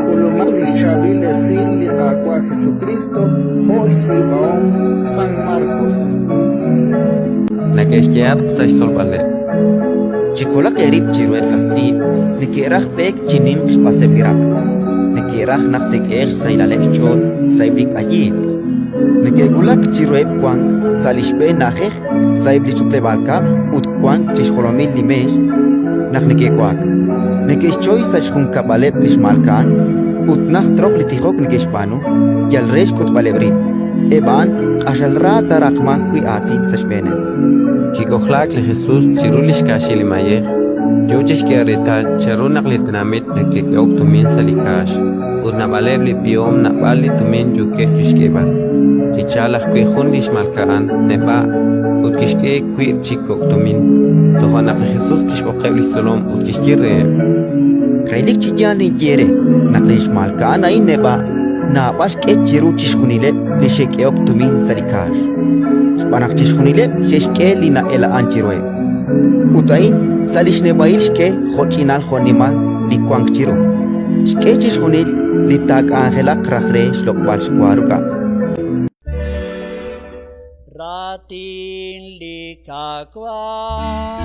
K'ulumaq li xChaab'il Esil li Qaawa' Jesukriist jo' xtz'iib'ahom San Markos. Neke'xyehatq sa' xtzolb'aleb'. Chekolaq eerib' chiruheb' laj tz'iib' neke'raj b'eek chi ninq xb'aseb' li raq', neke'raj naq te'k'ehe'q xsahilaleb' xch'ool sa'eb' li k'ayiil, neke'wulak chiruheb' wank sa' li xb'een na'ajej sa'eb' li ch'utleb'aal kab'l ut wank chi xjolomil li meex naq neke'wa'ak, neke'xchoy sa' xjunkab'aleb' li xmalka'an ut najt roq li tijok neke'xb'aanu yal re xk'utb'aleb' rib'. Eb' a'an q'axal ra taaraqmanq wi' aatin sa' xb'eeneb'. Kik'ojlaak li Jesus chiru li xkaaxil li mayej, yo chi xk'eeb'al reetal chanru naq li tenamit neke'k'ehok tumin sa' li kaax, ut naab'aleb' li b'ihom naab'al li tumin yookeb' chi xk'eeb'al. Kichalk ajwi' jun li xmalka'an neb'a' ut kixk'e wiib' chi kok' tumin. Toja' naq li Jesus kixb'oqeb' li xtzolom ut kixye reheb': Relik chi yaal ninye eere naq li xmalka'an a'in neb'a' naab'al xk'e chiru chixjunileb' li xe'k'ehok tumin sa' li kaax, xb'aan naq chixjunileb' xe'xk'e li na'ela'an chiruheb'. Ut a'in sa' li xneb'a'il xk'e jo'ch'inal jo'nimal li wank chiru, xk'e chixjunil li taak'anjelaq raj re xloq'b'al xwa ruk'a'. Raatin li Qaawa'.